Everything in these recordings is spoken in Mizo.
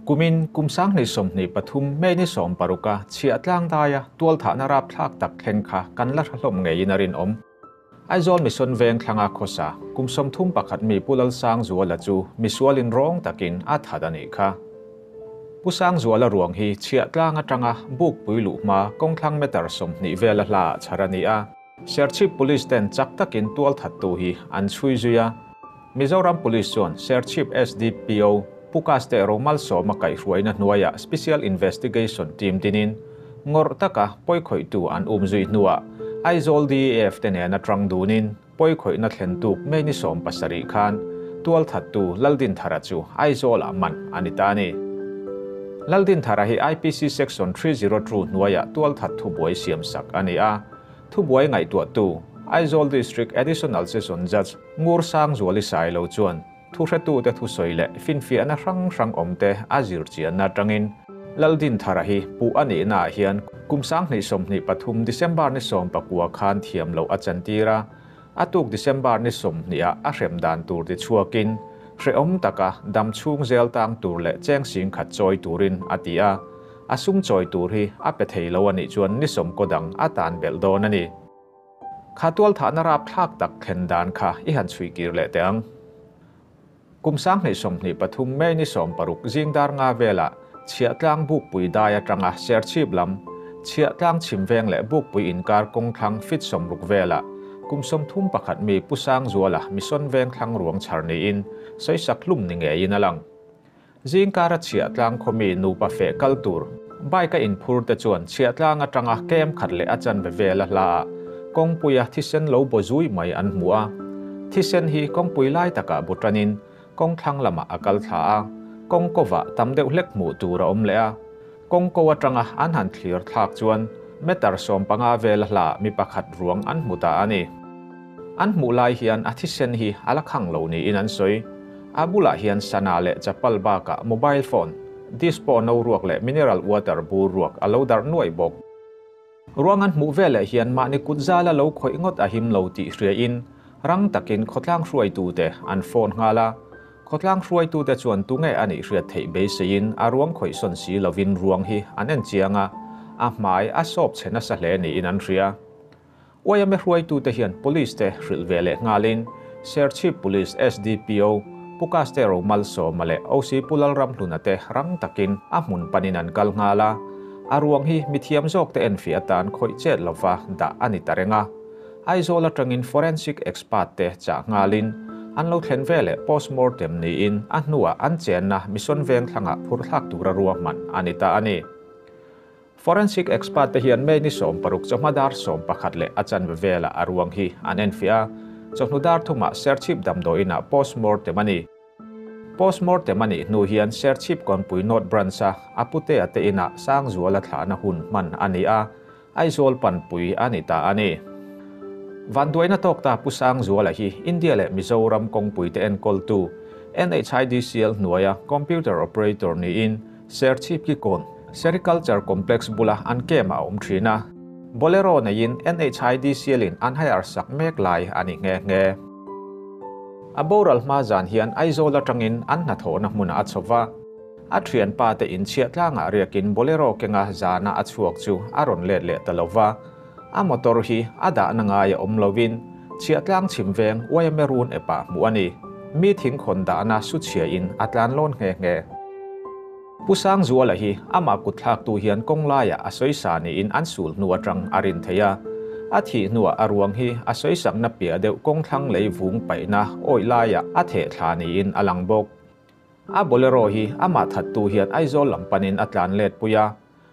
Kumin kum 2023 May ni 16-a Chhiahtlang daia tualthahna rapthlak tak thleng kha kan la hra hlawm ngeiin a rinawm. Aizawl Mission Veng thlanga khawsa kum 31 mi Pu Lalsangzuala chu misualin rawng takin a that a nih kha. Pu Sangzuala ruang hi Chhiahtlang atanga Bukpui luh hma kawngthlang meter 20 vela hlaah chhar a ni a. Serchhip Police ten chak takin tualthattu hi an chhui zui a. Mizoram Police chuan Serchhip SDPO Pu Kaste Romalsawma kaihhruaina hnuaiah Special Investigation Team dinin ngawrh taka pawikhawihtu an um zui hnuah Aizawl DAF te nena tang dunin pawikhawihna thlen tuk May ni 17 khan tualthattu Laldinthara chu Aizawlah man a ni ta a ni. Laldinthara hi IPC Section 302 hnuaiah tualthat thubuai siamsak a ni a. Thubuai ngaihtuahtu Aizawl District Additional Session Judge Ngur Sangzuali Sailo chuan thuhretute thusawi leh finfiahna hrang hrang awmte a zir chianna atangin Laldinthara hi puh a nihnaah hian kum 2023 December ni 19 khan thiam loh a chantir a, a tuk December ni 20-ah a hrem dan tur tichhuakin hrehawm taka dam chhung zel tang tur leh cheng sing khat chawi turin a ti a. A sum chawi tur hi a pe thei lo a nih chuan ni sawm kaw dang a tan belh dawn a ni. Kha tualthahna rapthlak tak thlen dan kha i han chhui kir leh teh ang. Kum 2023 May ni 16 zingdar nga vela Chhiahtlang Bukpui dai atanga Serchhip lam Chhiahtlang chhim veng leh Bukpui inkar kawngthlang fit 60 vela kum 31 mi Pu Sangzuala Mission Veng thlang ruang chhar niin sawisak hlum ni ngeiin a lang. Zingkara Chhiahtlang khawmi nupa feh kal tur bike a inphur te chuan Chhiahtlang atanga kem khat leh a chanve vela hlaah kawngpuia thisen lo bo zui mai an hmu a. Thisen hi kawngpui lai takah butanin kawngthlang lamah a kal thla a, kawngkawah tam deuh hlek hmuh tur a awm leh a. Kawngko atanga an han thlir thlak chuan meter 15 vela hlaah mi pakhat ruang an hmu ta a ni. An hmuh lai hian a thisen hi a la khang lo niin an sawi. A bulah hian sana leh chapal bakah mobile phone, dispo no ruak leh mineral water bur ruak a lo darh nuai bawk. Ruang an hmuh veleh hian mahni kut zala lo khawih ngawt a him lo tih hriain rang takin khawtlang hruaitute an phone nghal a. Khawtlang hruaitute chuan tunge a nih hriat theih beiseiin a ruang khawih sawn si lovin ruang hi an en chiang a, a hmai a sawp che nasa hle niin an hria. YMA hruaitute hian Police te hrilh ve leh nghalin Serchhip Police SDPO Pu Kaste Romalsawma leh OC Pu Lalramhluna te rang takin a hmun panin an kal nghal a. A ruang hi mithiam zawk te enfiah atan khawih chet lova dah a ni ta reng a. Aizawl atangin forensic expert te chah nghalin an lo thlen ve leh postmortem niin a hnuah an chenna Mission Veng thlangah phurthlak tura ruahman a ni ta a ni. Forensic expert te hian May ni 16 chawhma dar 11 leh a chanve vela a ruang hi an enfiah a, chawhnu dar thumah Serchhip damdawiinah postmortem a ni. Postmortem a nih hnu hian Serchhip kawnpui North Branch-a a putea te inah Sangzuala thlahna hun hman a ni a, Aizawl panpui a ni ta a ni. Vanduaina tawk ta Pu Sangzuala hi India leh Mizoram kawngpui te enkawltu NHIDCL hnuaia computer operator niin Serchhip Kikawn Sericulture Complex bula an camp a awm thin a. Bolero neiin NHIDCL in an hire sak mek lai a ni nghe nghe. A boral hma zan hian Aizawl atangin an hnathawhna hmunah a chhova. A thian pa te in chhiahtlangah riakin Bolero kenga zana a chhuak chu a rawn let leh ta lova. A motor hi a dahna ngai a awm lovin Chhiahtlang chhim veng YMA run epah hmuh a ni. Mi thingkhawn dahna su chhia in a tlan lawn nghe nghe. Pu Sangzuala hi amah kutthlaktu hian kawng laiah a sawisa niin an sul hnu atang a rin thei a. A thih hnuah a ruang hi a sawisakna piah deuh kawngthlang lei vung paihna awih laiah a theh thla niin a lang bawk. A Bolero hi amah thattu hian Aizawl lam panin a tlan let pui a.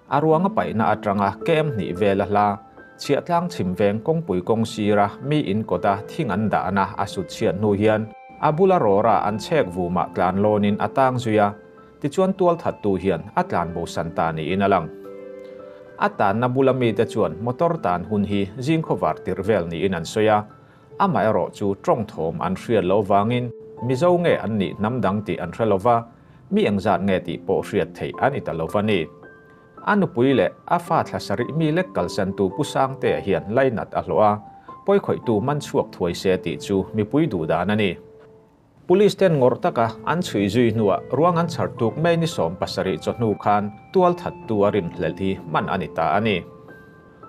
A ruang a paihna atanga kem hnih vela hla, Chhiahtlang chhim veng kawngpui kawng sira mi in kawta thing an dahna a sut chhiat hnu hian a bula rawra an chhek vumah tlan lawnin a tang zui a, tichuan tual thattu hian a tlan bo san ta niin a lang. A tanna bula mite chuan motor tan hun hi zing khawvar tirh vel niin an sawi a, amaherawh chu tawng thawm an hriat loh vangin Mizo nge an nih hnam dang tih an hre lova, mi engzat nge tih pawh hriat theih a ni ta lova ni. A nupui leh a fa thla sarih mi lek kalsantu Pu Sangtea hian lainat a hlawh a, pawikhawihtu man chhuak thuai se tih chu mipui duh dan a ni. Police ten ngawrh taka an chhui zui hnuah ruang an chhar tuk May ni 17 chawhnu khan tualthattu a rinhlelh hi man a ni ta a ni.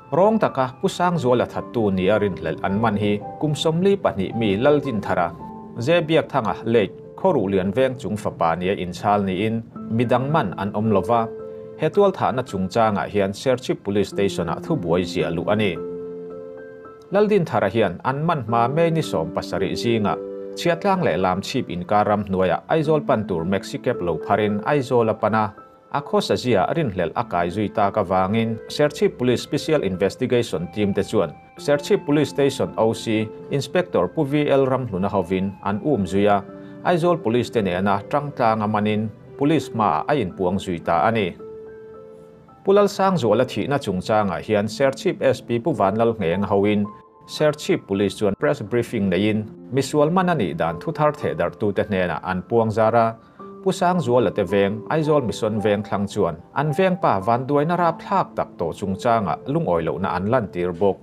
Rawng taka Pu Sangzuala thattu nia rinhlelh an man hi kum 42 mi Laldinthara, Zebiakthanga late Khawruhlian veng chung fapa nia inchhal niin midang man an awm lova, he tualthahna chungchangah hian Serchhip Police Station-ah thubuai ziah luh a ni. Laldinthara hian an man hma May ni 17 zingah Chhiahtlang leh Lamchhip inkar ram hnuaiah Aizawl pan tur Maxi Cab lo pharin Aizawl a pan a, a khawsa zia rinhlelh a kai zui tak avangin Serchhip Police Special Investigation Team te chuan Serchhip Police Station OC Inspector Pu VL Ramhluna hovin an um zui a, Aizawl Police te nena tangtlang a manin Police hmaah a inpuang zui ta a ni. Pu Lalsangzuala thihna chungchangah hian Serchhip SP Pu Vanlalnghenga hoin Serchhip Police chuan press briefing neiin misual man a nih dan thuthar thehdarhtute hnenah an puang zar a, Pu Sangzuala te veng, Aizawl Mission veng thlang chuan an veng pa vanduaina rapthlak tak tawh chungchangah lungawi lohna an lantir bawk.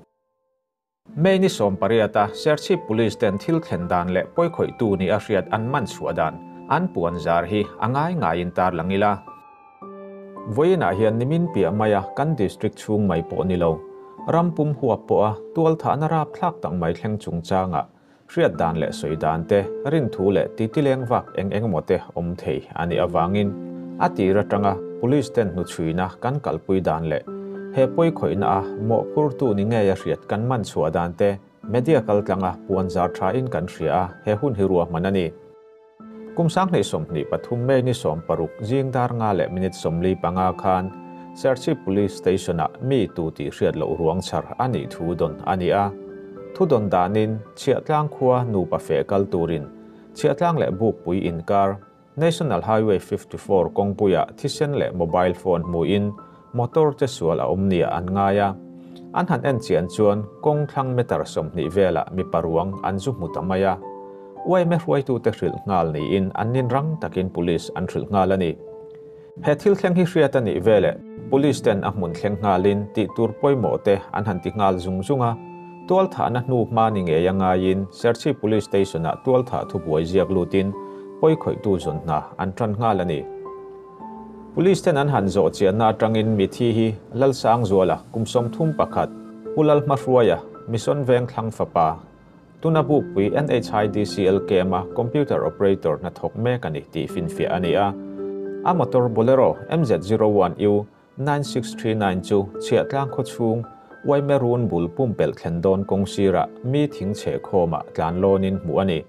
May ni 18 a Serchhip Police ten thil thlen dan leh pawikhawihtu ni a hriat an man chhuah dan an puan zar hi a ngai ngaiin tar lang ila. Vawiinah hian nimin piah maia kan district chhung mai pawh ni lo, ram pum huap pawha tualthahna rapthlak tak mai thleng chungchangah hriat dan leh sawi dan te, rin thu leh titi leng vak eng eng emaw te awm thei a nih avangin a tir atanga police ten hnuchhuina kan kalpui dan leh he pawikhawihna a mawhphurtu ni ngei a hriat kan man chhuah dan te media kaltlanga puan zar thain kan hria a, he hun hi ruahman a ni. Kum 2023 May ni 16 zing dar nga leh minute 45 khan Serchhip Police Station-ah mi tu tih hriat loh ruang chhar a nih thu dawn a ni a. Thu dawn danin Chhiahtlang khua nupa feh kal turin Chhiahtlang leh Bukpui inkar National Highway 54 kawngpuiah thisen leh mobile phone hmuin motor che sual a awm nia an ngai a. An han en chian chuan kawng thlang meter 20 velah mi paruang an zu hmu ta mai a. Uaime hruaitute hrilh nghal niin an nin rang takin police an hrilh nghal a ni. He thil thleng hi hriat a nih veleh police ten a hmun thleng nghalin tih tur pawimawh te an han ti nghal zung zung a. Tualthahna hnu hma ni ngei a ngaiin Serchhip Police Station-ah tualthah thubuai ziak lutin pawikhawihtu zawn hna an tan nghal a ni. Police ten an han zawh chianna atangin mithi hi Lalsangzuala kum 31, Pu Lalhmahruaia, Mission Veng thlang fapa, tuna Bukpui NHIDCL camp-a computer operator hnathawk mek a ni tih finfiah a ni a. A motor Bolero MZ01U 9639 chu Chhiahtlang khaw chhung Uaimerun bul pumpelh thlen dawn kawng sirah mi thing chhe khawmah tlan lawnin hmuh a ni.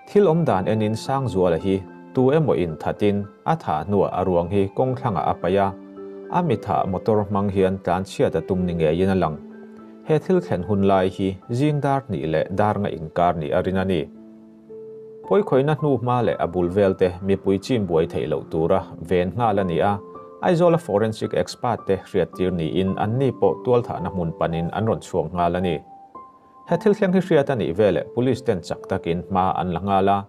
Thil awm dan enin Sangzuala hi tu emaw in thatin a thah hnuah a ruang hi kawng thlangah a paih a, a mi thah motor hmang hian tlan chhiat a tum ni ngeiin a lang. He thil thlen hun lai hi zing dar hnih leh dar nga inkar nih a rin a ni. Pawikhawihna hnu hma leh a bul vel te mipui chim buai theih loh tura ven nghal a ni a, Aizawla forensic expert te hriattir niin an ni pawh tualthahna hmun panin an rawn chhuak nghal a ni. He thil thleng hi hriat a nih veleh police ten chak takin hma an la nghal a,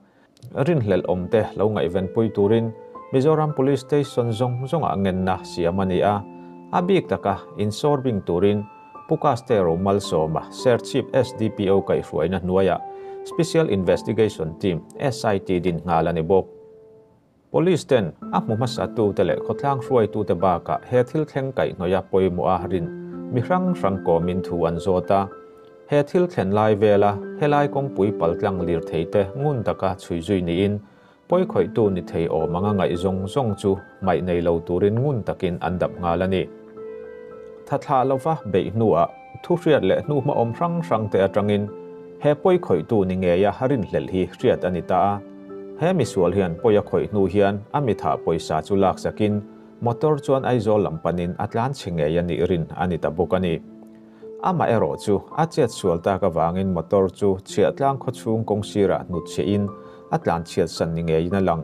rinhlelh awm te lo ngaihvenpui turin Mizoram Police Station zawng zawngah ngenna siam a ni a, a bik taka insawr bing turin Pu Castero Malsawma Serchhip SDPO kaihhruaina hnuaiah Special Investigation Team, SIT, din nghal a ni bawk. Police ten a hmu hmasatute leh khawtlang hruaitute bakah he thil thleng kaihhnawih a pawimawh a rin mi hrang hrang kawmin thu an zawt a. He thil thlen lai vela helai kawngpui paltlang lir thei te ngun taka chhui zui niin pawikhawihtu ni thei awm anga ngaih zawng zawng chu hmaih nei lo turin ngun takin an dap nghal a ni. Thathlah lova beih hnuah thu hriat leh hnu hma awm hrang hrang te atangin he pawikhawihtu ni ngeia rinhlelh hi hriat a ni ta a. He misual hian pawi a khawih hnu hian a mi thah pawisa chu lak sakin motor chuan Aizawl lam panin a tlan chhe ngei a nih rin a ni ta bawk a ni. Amah erawh chu a chet sual tak avangin motor chu Chhiahtlang khaw chhung kawng sirah hnut chhiahin a tlan chhiat san ni ngeiin a lang.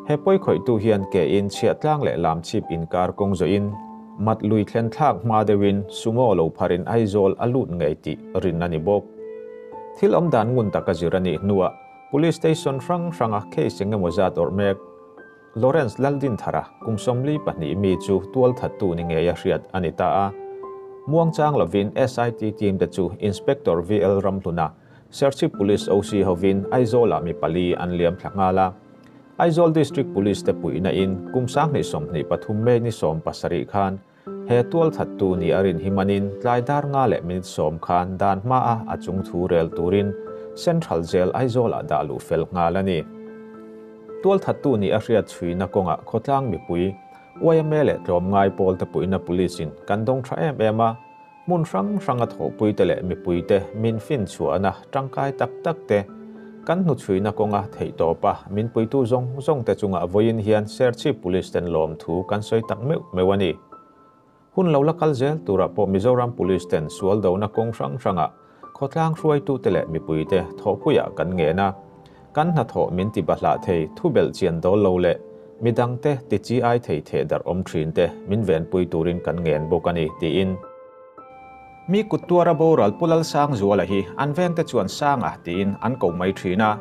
He pawi khawihtu hian ke in Chhiahtlang leh Lamchhip inkar kawng zawhin mat lui thlen thlak hma deuhin sumo lo pharin Aizawl a lut ngei tih rin a ni bawk. Thil awm dan ngun taka zir a nih hnuah Police station hrang hranga case eng emaw zat awrh mek. Lawrence Laldinthara kum 42 mi chu tualthattu ni ngei a hriat a ni ta a. Muangchang lovin SIT team te chu Inspector VL Ramhluna, Serchhip Police OC hovin Aizawl-ah mi pali an liam thla nghal a. Aizawl District Police te puihna in kum 2023 May ni 17 khan he tualthattu ni a rin hi manin tlai dar nga leh minute sawm khan dan hmaa a chung thu rel turin Central Jail Aizawl-ah dah luh fel nghal a ni. Tualthattu ni a hriat chhuina kawngah khawtlang mipui, yma leh tlawmngai pawl te puihna Police in kan dawng tha em em a, hmun hrang hranga thawhpuite leh mipuite min fin chhuahna tangkai tak tak te kan hnuchhuina kawnga theihtawpa min puitu zawng zawng te chungah vawiin hian Serchhip Police ten lawmthu kan sawi tak meuh meuh a ni. Hun lo la kal zel turah pawh Mizoram Police ten sual dona kawng hrang hrangah khawtlang hruaitute leh mipuite thawhpuiah kan ngen a, kan hnathawh min ti bahlah thei thubelh chian dawl lo leh midangte ti chi ai thei theh darh awm thin te min venpui turin kan ngen bawk a ni, tiin. Mi kut tuara boral Pu Lalsangzuala hi an vengte chuan Sanga tiin an ko mai thin a,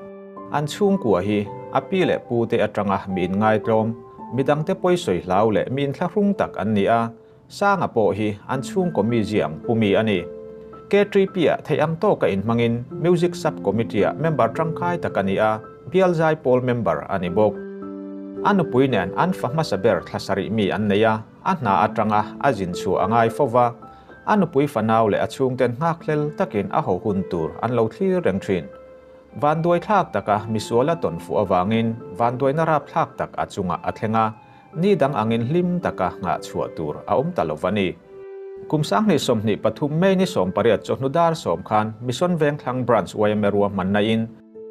an chhungkua hi a pi leh pu te atanga mi inngaitlawm, midangte pawisawi hlau leh mi inthlahrung tak an ni a, Sanga pawh hi an chhungkaw mi ziang pu mi a ni. K3P-ah theih ang tawka inhmangin Music Sub-Committee-ah member tangkai tak a ni a, Bial Zai Pawl member a ni bawk. A nupui nen an fa hmasa ber thla sarih mi an nei a, a hna atanga a zin chhuah a ngai fo va, a nupui fanau leh a chhungten nghakhlel takin a haw hun tur an lo thlir reng thin. Vanduai thlak taka misuala tawn fuh avangin vanduaina rapthlak tak a chungah a thleng a, Ni dang angin hlim taka nghah chhuah tur a awm ta lo va ni. Kum 2023 May ni 18 chawhnu dar sawm khan Mission Vengthlang Branch yma ruahmanna in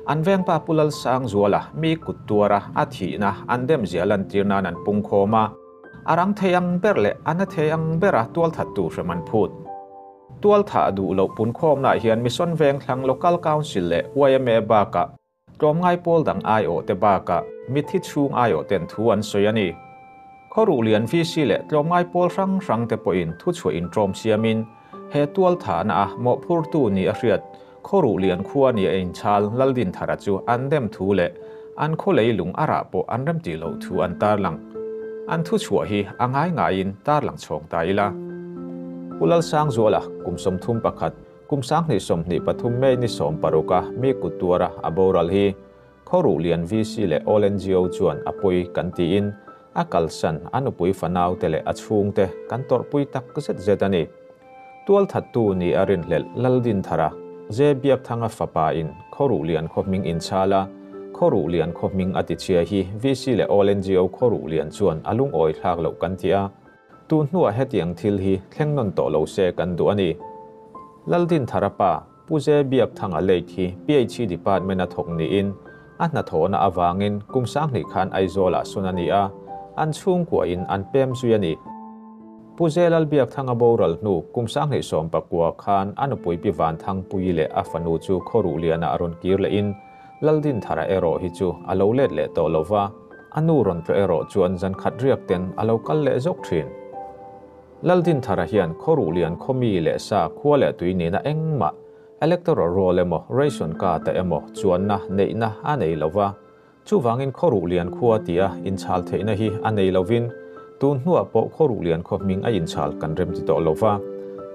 an vengpa Pu Lalsangzuala mi kut tuara a thihna an dem zia lantir nan an pung khawm a, a rang thei ang ber leh a na thei ang bera tualthattu hrem an phut. Tualthah duh loh punkhawmnaah hian Mission Vengthlang Local Council leh yma bakah Tlawmngai pawl dang aiawh te bakah mitthi chhung aiawh ten thu an sawi a ni. Khawruh lian VC leh tlawmngai pawl hrang hrang te pawhin thuchhuah inṭawm siamin he tualthahna a mawhphurtu ni a hriat Khawruh lian khua ni a inchhal Laldinthara chu an dem thu leh an khaw leilung a rah pawh an remtih loh thu an tarlang. An thuchhuah hi a ngai ngaiin tarlang chhawng ta ila. Pu Lalsangzuala kum 31. Kum 2023 May ni 16 a mi kut tuara a boral hi Khawruh Lian VC leh All NGO chuan a pawi kan tiin a kalsan a nupui fanau te leh a chhungte kan tawrhpui tak zet zet a ni. Tualthattu ni a rinhlelh Laldinthara, Ze Biakthanga fapa in Khawruh Lian khaw hming inchhal a, Khawruh Lian khaw hming a tichhia hi VC leh All NGO Khawruh Lian chuan a lungawi thlak loh kan ti a, Tun hnuah hetiang thil hi thleng nawn tawh lo se kan duh a ni. Laldinthara pa, Pu Ze Biakthanga late hi PHE Department a thawk niin a hnathawhna avangin kum 2000 khan Aizawlah sawn a ni a, an chhungkuahin an pem zui a ni. Pu Ze Lalbiakthanga boral hnu kum 2019 khan a nupui Pi Vanthangpuii leh a fanu chu Khawruh Lianah a rawn kir lehin Laldinthara erawh hi chu a lo let leh tawh lo va, a nu rawn tlawh erawh chuan zan khat riak ten a lo kal leh zawk thin. Laldinthara hian Khawruh Lian khaw mi leh sa khua leh tui nena engmah electoral roll emaw ration card ah emaw chuanna neihna a nei lo va, chuvangin Khawruh Lian khua tia inchhal theihna hi a nei lovin Tun hnuah pawh Khawruh Lian khaw hming a inchhal kan rem ti tawh lo va,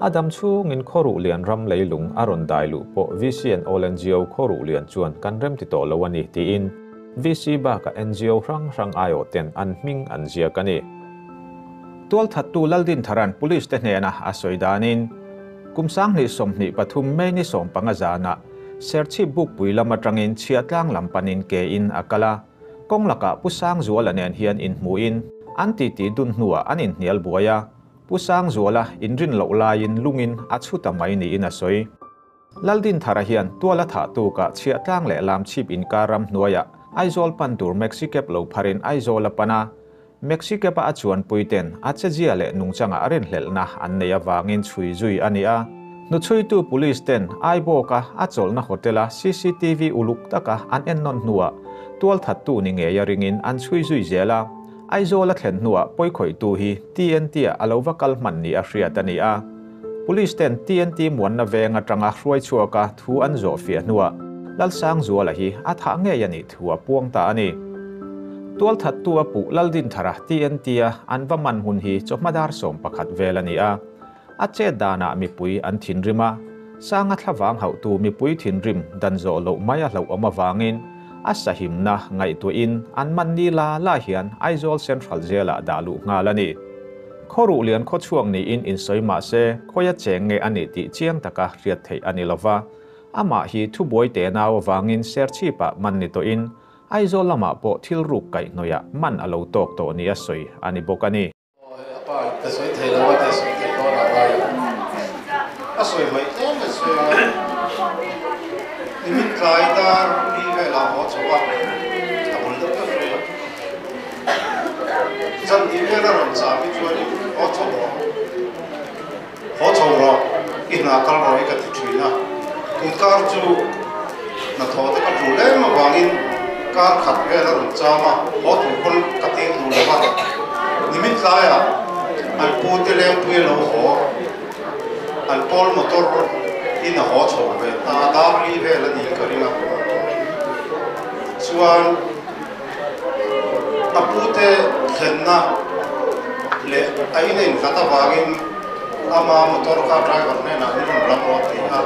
a dam chhungin Khawruh Lian ram leilung a rawn dai luh pawh VC and All NGO Khawruh Lian chuan kan rem ti tawh lo a ni tiin VC bakah NGO hrang hrang aiawh ten an hming an ziak a ni. Tualthattu Laldintharan Police te hnena a sawi danin kum 2023 May ni 15 zanah Serchhip Bukpui lam atangin Chhiahtlang lam panin ke in a kal a, Kawng lakah Pu Sangzuala nen hian inhmuhin an titi dun hnuah an inhnial buai a, Pu Sangzuala inrin loh laiin lungin a chhu ta mai niin a sawi. Laldinthara hian tuala thah tukah Chhiahtlang leh Lamchhip inkar ram hnuaiah Aizawl pan tur Maxi Cab lo pharin Aizawl a pan a, Maxi Cab-a a chuanpui ten a chezia leh nungchanga a rinhlelhna an nei avangin chhui zui a ni a. Hnuchhuitu Police ten Aibawka a chawlhna hotel-a cctv uluk taka an ennawn hnuah tualthattu ni ngei a ringin an chhui zui zel a. Aizawl a thlen hnuah pawikhawihtu hi TNT-ah a lo va kal hman ni a hriat a ni a. Police ten TNT muanna veng atanga hruai chhuaka thu an zawh fiah hnuah Lalsangzuala hi a thah ngei a nih thu a puang ta a ni. Tualthattu a puh Laldinthara TNT-a an va man hun hi chawhma dar 11 vel a ni a. A chet danah mipui an thinrim a. Sanga thlavang hauhtu mipui thinrim dan zawh loh mai a hlauhawm avangin a sahimna ngaihtuahin an man ni la la hian Aizawl Central Jail-ah dah luh nghal a ni. Khaw ruhlian khawchhuak niin insawi mah se khawia cheng nge a nih tih chiang taka hriat theih a ni lova, amah hi thubuai tenau avangin Serchhipah man ni tawhin Aizawl lamah pawh thil ruk kaihhnawihah man a lo tawk tawh nia sawi a ni bawk a ni. Aw a pa ka sawi thei lo a ti sawi thei dawn a ngai ang. A sawi mai tlem a sawi ang a, nimin tlai dar li velah haw chho a, a bul deuh deuh hrui a. Zan hnih vel a rawn cham hi chuanin haw chho rawh, haw chho rawh, i hna kal rawh hi ka ti thin a. Tun kar chu hnathawh te ka tul em avangin kar khat vel a rawn cham a, haw tur pawn ka tir duh lo va. Nimin tlaiah an pu te lengpui a lo haw, an pawl motor in a haw chho ve ta a, dar li vel a nih ka ring a. Chuan. A pute thlenna leh a in a inhlat avangin ama motor kha driver hnenah min rawn lam rawh tih a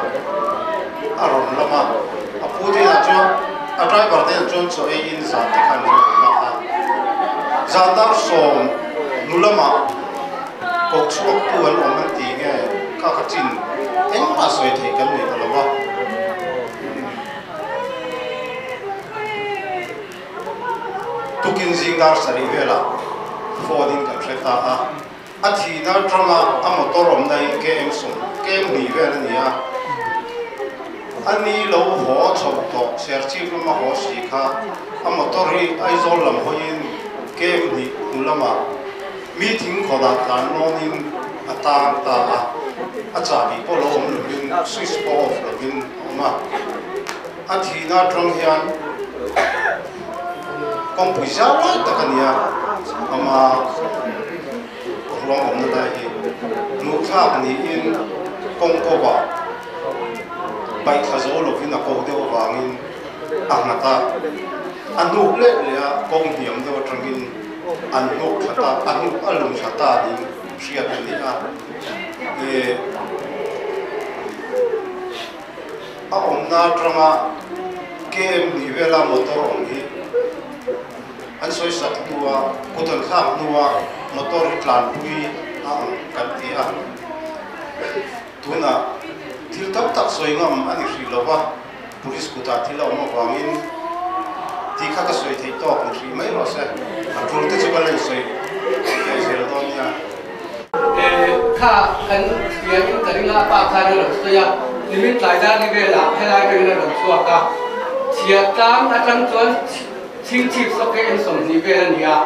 a rawn lam a. A pute inah chuan a driver te chuan chaw eiin zan te kha an rawn la a. Zan dar 10 hnu lamah koh chhuaktu an awm an ti nge kha ka chin engmah sawi theih kan nei ta lo va. Tukin zing dar sarih velah phone in kan hre ta a, a thihna atanga a motor awmna hi KM sawm, KM hnih vel a ni a, a ni lo haw chho tawh Serchhip lama haw si kha a motor hi Aizawl lam hawiin KM hnih hnu lamah mi thing khawdah tlan lawnin a tang ta a, a chahbi pawh lo awm lovin switch pawh off lovin a awm a. A thihna atang hian kawngpui zau lai tak a ni a, ama ruang awmna lai hi hmuhthlak niin kawng kawvah paih thla zo lovin a ko deuh avangin a nghat a, a hnuk leh leh a kawng hniam deuh atangin an hnuk thla ta, a hnuk a lum thla ta niin hriat a ni a. A awmna atanga KM hnih vela motor awm hi an sawi sak hnua kut an thlak hnua motor hi tlanpui a ang kan ti a. Tunah thil tam tak sawi ngam a ni hrih lo va, police kutah thil a awm avangin tih kha ka sawi theih tawk ni hrih mai rawh se. A tul te chu ka la insawi theih zel dawn nia. Kha kan hria in ka ring a, pa khan a rawn sawi a, nimin tlai dar ni velah helai atangin a rawn chhuak a, chhiat tlang atang chuan chhingchhip sawke en 20 vel a ni a,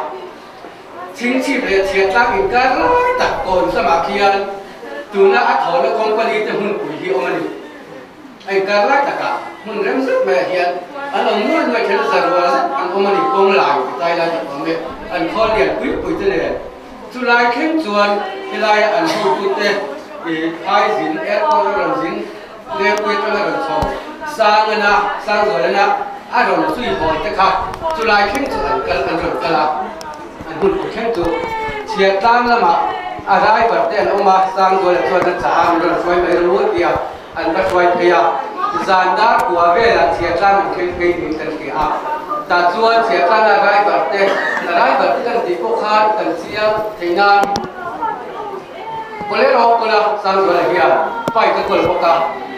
chhingchhip leh chhiat tlang inkar lai tak kawn samah khian tuna a thawhna company te hmunpui hi awm a ni. A inkar lai takah hmun rem zet maiah hian an awm nuai nuai then za rual zet an awm a ni, kawng lai ti tlai lai tak awm e, an khawl lian pui pui te nen. Chulai thleng chuan helaia an hotute i phai zin, airport a rawn zin, Lengpui atanga rawn chho Sangana, Sangzualana a rawn zui haw te kha chulai thleng chu an kal an rawn kal a, an hunpui thleng chu Chhiahtlang lamah a driver te an awm a, Sangzuala chuan a chah a, min rawn hruai mai ru a ti a. An va hruai phei a, zan dar kua velah chhiatlang an thleng phei niin kan hria a. Tah chuan chhiatlanga driver te, driver te kan tih pawh khan kan chiang thei nan Bolero kawla Sangzuala hian bike a kawl bawk a,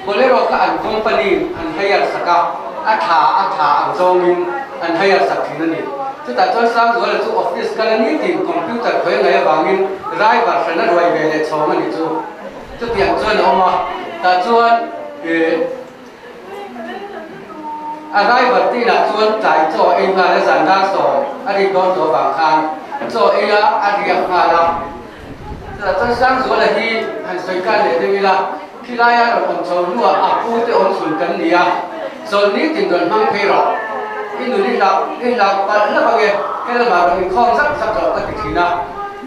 Bolero kha an company in an hire sak a, a tha a tha ang zawngin an hire sak thin a ni. Chutah chuan Sangzuala chu office kal a nitin computer khawi ngai avangin driver hran a ruai ve leh chhawng a nih chu. Chutiang chuan a awm a, tah chuan ih a driver te inah chuan tlai chaw ei nghal a, zan dar 10 a rik dawn tawh avang khan chaw ei a, a riak nghal a. Chutah chuan Sangzuala hi han sawi kal leh deuh ila, khilaia rawn awm chho hnuah a pu te awm chhun kan ni a, chawlhni tin rawn hmang phei rawh, i nun i hlauh i hlauh palh hlauh ange, helamah rawn inkhawm zak zak rawh ka ti thin a.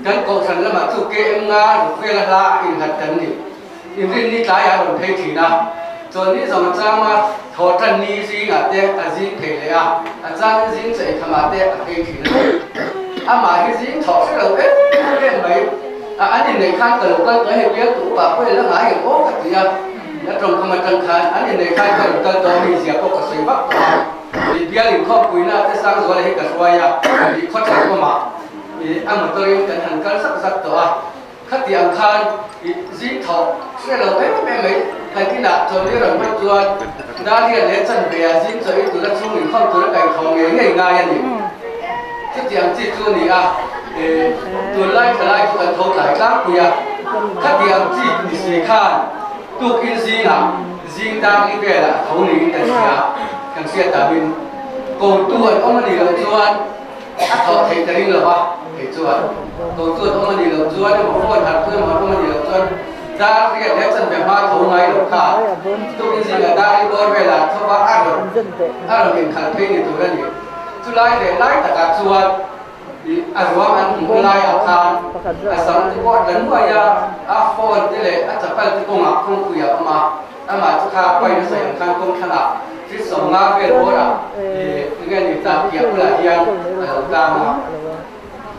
Kan kohhran lamah chu KM nga ruk vela hla a innghat kan ni. Inrinni tlaiah a rawn phei thin a, chawlhni zawng a chang a, thaw tan ni zingah te a zing phei leh a, a changin zing chaw eikhamah te a phei thin a ni. Amah hi zing thawh hre lo em em mai. A an inneih khan ka lo kal tawh hei bialtu upa pawh i la ngai ang aw ka ti a. A tawngkam atang khan an inneih khan ka rawn kal tawh a mi zia pawh ka sawi vak tawh a. I bial inkhawmpuina te Sangzuala hi ka hruai a, i khawthlang awmah i a motor in kan han kal zak zak tawh a. Khati ang khan i zing thawh hre lo em em mai kan inah chawlhni rawn hman chuan Dahlia leh Chanveia zing chaw in tura chhung inkhawm tura kaihthawh ngei ngei ngai a ni. Chuti ang chi chu a ni a, i tunlai thalai chu kan tho tlai tlangpui a. Khati ang chi ni si khan tukin zingah zing dangli velah a tho niin kan hria, kan hriat damin kotu an awm a nih loh chuan A thawh theih ka ring lo a, kei chuan to chuan awm a nih loh chuan emaw phone harh tu emaw an awm a nih loh chuan dar riat leh chanve hma tho ngai lo kha tukin zingah dar i bawr velah tho va a rawn a rawn inkhalh phei ni tur a ni. Chulai leh lai takah chuan ih a ruang an hmuh laiah khan a sam te pawh a tla nuai a, a phone te leh a chapal te kawngah kawngpui a awm a. Amah chu kha pawi nasa ang khan kawng thlanah thil 50 vel bawrah ih enge ni tak piah bulah hian a lo tlang a,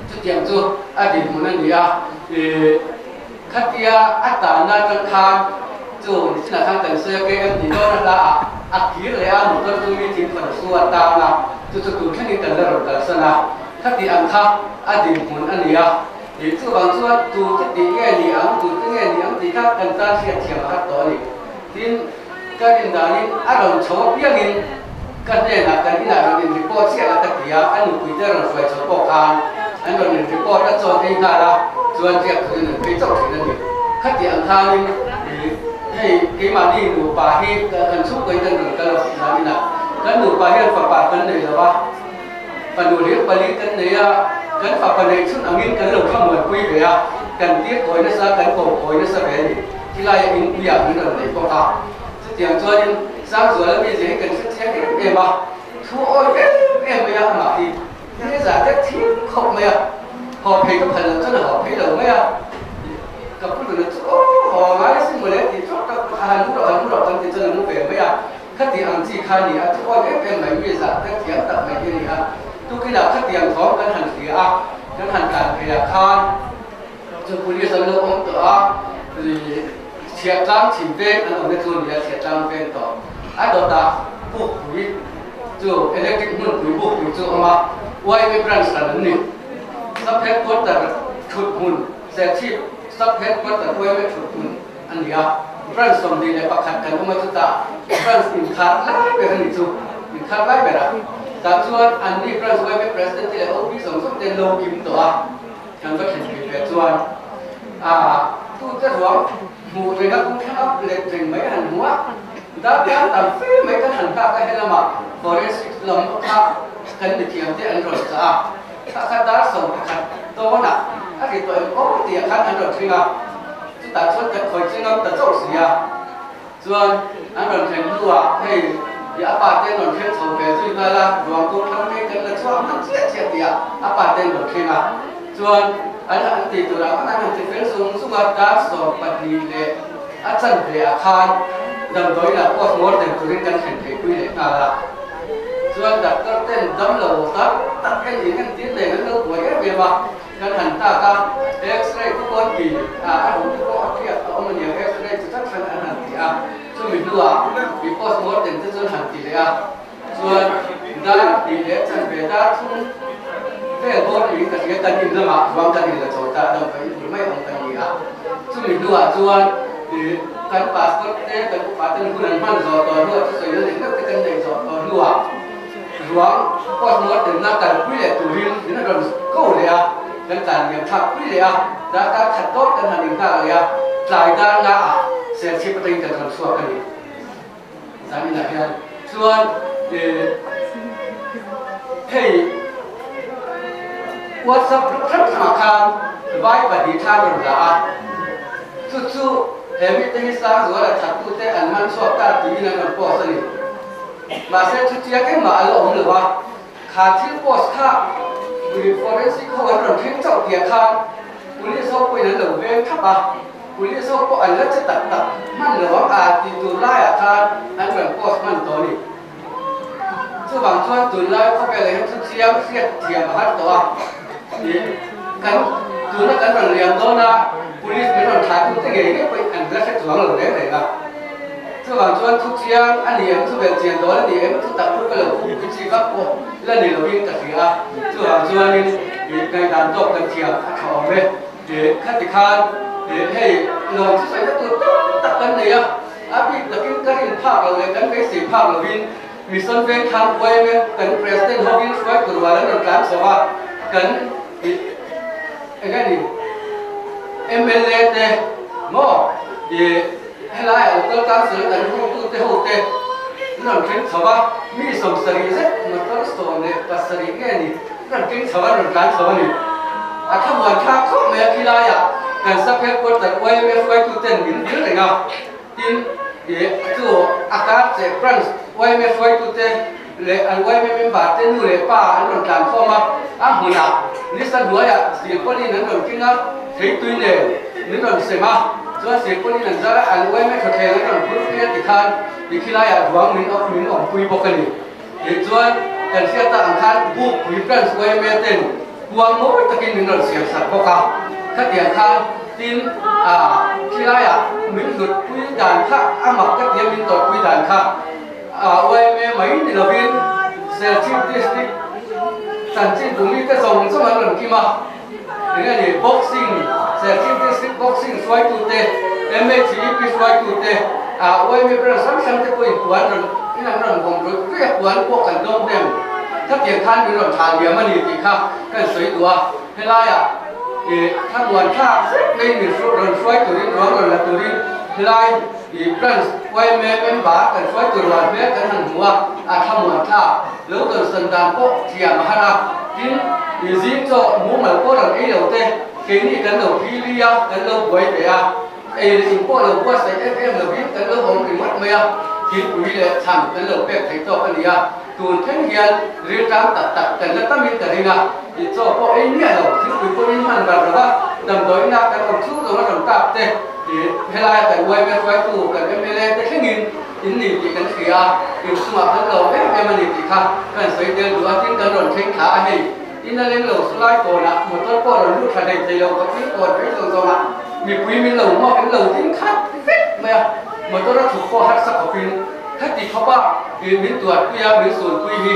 chutiang chu a dinhmun a ni a, ih khatia a tanna atang khan chu nichinah khan kan sawi a KM tih dawn a hla ah a kir leh a motor chu mi thing khawn su a tang a, chu chu tun thlengin kan la rawn kalsan a, khati ang kha a dinhmun a ni a. Ih chuvang chuan tute tih nge ni ang, tute nge ni ang tih kha kan tan hriat thiam a har tawh a ni. Tin, ka rin danin a rawn chho apiangin ka hnenah kan inah rawn in report chiah la ka ti a, a nupuite rawn hruai chho pawh khan an rawn in report a chawn ei nghal a, chuan riak turin an phei chauh thin a ni. Khati ang khanin ih hei keimahni nupa hi kan chhungkawiin kan rawn kal a zan inah kan nupa hian fapa kan nei lo a, Fanu hlir pali kan nei a, kan fapa neih chhun angin kan lo thlamuanpui ve a, kan tir kawi nasa, kan ko kawi nasa ve a ni. Khilai a inpuiah min rawn nei bawk a. Chutiang chuanin Sangzuala mizia hi kan hre chiang em em a, thu awi em em mai a, amah hi hmezah te thim khawp mai a, haw phei ka phal loh chuan a haw phei lo mai a, ka pu nuna chu aw haw ngai a sin mawle tih tawk tawk a han mu rawh han mu rawh kan ti chuan a mu ve mai a. Khati ang chi kha ni a, chu awi em em mai mi zah te thiam tak mai hi a ni a. Tukinah khatiang thawm kan han hria a, kan han tlan phei ah khan chu police an lo awm tawh a, chhiahtlang chhim veng an awmna chu a ni a, chhiahtlang veng tawh. A dawtah bukpui chu electric hmunpui bukpui chu a awm a, YMA branch dan an ni. Sub headquarter thut hmun, Serchhip sub headquarter YMA thut hmun. A ni a, branch 21 kan awm a chutah branch inkhar lai ber a ni chu, inkhar lai ber a, tah chuan an ni branch YMA president te leh OP zawng zawng te an lo kim tawh a, kan va thlen thei ve chuan ah tute ruang hmuh reng a kawng thleng up let reng mai han hmu a, darkar tam fe mai kan han nghak a helamah forensic lam kha kan mithiam te an rawn chah a, thla khat dar 11 dawnah a ri tawh em aw tih ah khan an rawn thleng a. Chutah chuan kan khawi chi ngam ta chauh si a, chuan an rawn thleng hnuah hei i a pa te an rawn thleng chho ve zui nghal a, ruang kawng thlang phei kan la chhuak hman chiah chiah tih ah a pa te an rawn thleng a, chuan an han tih turah khan an han ti fel zung zung a, dar 12 leh a chanve ah khan damdawi inah post mortem turin kan thlen thei pui leh nghal a, chuan doctor ten damlo tam tak en in entir nen an lo buai em em a. Kan han tak a, X-ray chu pawn ti a, a ruh te pawh a hriat a awm a niang, X-ray chu tak hran an han ti a, chumi hnuah mi post mortem te chuan han ti leh a, chuan dar tih leh chanve dar thum vel bawr niin ka hria, kan in lamah ruang kan in la chaw ta dam pahnih tur mai awm kan ni a, chumi hnuah chuan kan pastor te kan upa ten hun an hman zawh tawh hnuah thusawi na leh meuh te kan neih zawh tawh hnuah, Ruang post mortem na kalpui leh turin min rawn ko leh a, kan tlan liam thlak pui leh a, darkar khat tawp kan han inghak leh a, tlai dar nga ah Serchhip atangin kan rawn chhuak a ni. Zan inah hian chuan hei WhatsApp group hrang hrangah khan vai pahnih thla an rawn la a, chu chu he mite hi Sangzuala thattute an man chhuak ta tiin an rawn post a ni. Mahse chutia engmah a la awm lo a, kha thil post kha forensic ho an rawn thleng chauh piah khan police ho pawhin an lo veng thap a, police ho pawh an la che tak tak hman lo ang a tih tur laiah khan an rawn post hman tawh a ni. Chuvang chuan tunlai khawvelah hian chuchiang hriat thiam a har tawh a, ih kan tuna kan rawn liam dawn a police min rawn thlah tute ngei ngei pawhin an la hre chuang lo reng reng a. Chuvang chuan thu chiang a ni em, thu bel chian dawn a ni em, thu tak thu ka lo pum pui chi vak pawh la ni lovin ka hria a. Chuvang chuanin ngaihdan tawk kan thiam a tha awm e. Khati khan hei lawm chu sawi na tur tam tak kan nei a, a bik takin ka rin phak lo leh kan beisei phak lovin Mission Vengthlang yma kan President hovin hruai tur rual an rawn tlan chho a, kan eng nge ni mla te maw helaiah local council kan hruaitute ho te an rawn thleng chho a, mi 70 zet motor 17 nge ni an rawn keng chho a, an rawn tlan chho a ni. A thlamuan thlak khawp mai a khilaiah kan sub headquarter yma hruaituten min dil reng a, tin chu a kar che branch yma hruaitute leh an yma member te nu leh pa an rawn tlan khawm a, a hmunah nisa hnuaiah silpawlin an rawn keng a, theitui nen min rawn sem a, chuan silpawlin an zar a, an yma thawthleng an rawn phur phei a tikhan tikhilaiah ruang min min awmpui bawk a ni. Tichuan kan hriat tak ang khan Bukpui Branch yma ten kuang mawi takin min rawn siam sak bawk a, khatiang khan tin khilaiah min hlutpui dan kha a mak ka tia min tawrhpui dan kha. Yma mai ni lovin Serchhip District chanchin bumite zawng zawng an rawn kim a, eng a ni Boxing, Serchhip District Boxing hruaitute, MHEP hruaitute, yma branch hrang hrang te pawhin puan rawn in an rawn vawm ruih ruih a, puan pawh kan dawng hnem. Khatiang khan min rawn thah liam a ni tih kha kan sawi duh a, helaiah thlamuan thlak zet mai min rawn hruai turin, ruang rawn la turin helai I branch yma member kan hruai tur rual hmel kan han hmu a, a thlamuan thlak. Lo tawnsan dan pawh thiam a har a, tin i zing chaw mumal pawh rawn ei lo te, keini kan lo phili a, kan lo buai ve a, ei leh in pawh lo buatsaih em em lovin kan lo awm ringawt mai a, thilpui leh chhang kan lo pek thei tawk a ni a, tun thleng hian rilṭam tak tak kan la tamin ka ring a, i chaw pawh ei miah lo, thilpui pawhin hman bar lo va, damdawinak kan awm chhung zawng a rawn kap te. Helaia kan yma hruaitu kan mla te thlengin in ni tih kan hria a, in chungah kan lawm em em a ni tih kha kan sawi tel duh a, tin kan rawn thleng thla a hei, in a leng lo sulai kawnah motor pawh rawn lut thla hlei thei lo khawpin kawn phei zawng zawngah mipui min lo hmuak in lo ding khat vek mai a, motor a chhuk pawh harsa khawpin khati khawpa min tuarpui a min sunpui hi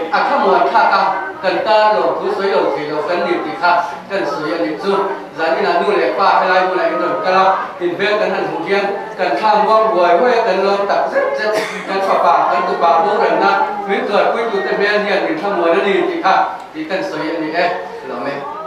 a thlamuan thlak a, kan tan lawmthu sawi lo thei lo kan ni tih kha kan sawi a nih chu. Zaninah nu leh pa helai hmunah in rawn kal a, inhmel kan han hmuh hian kan thlam ruang ruai ruai a, kan lawm tak zet zet. Kan fapa, kan tupa boranna min tuarpuitute hmel hian min thlamuan a ni tih kha tih kan sawi a ni e. Lawm e.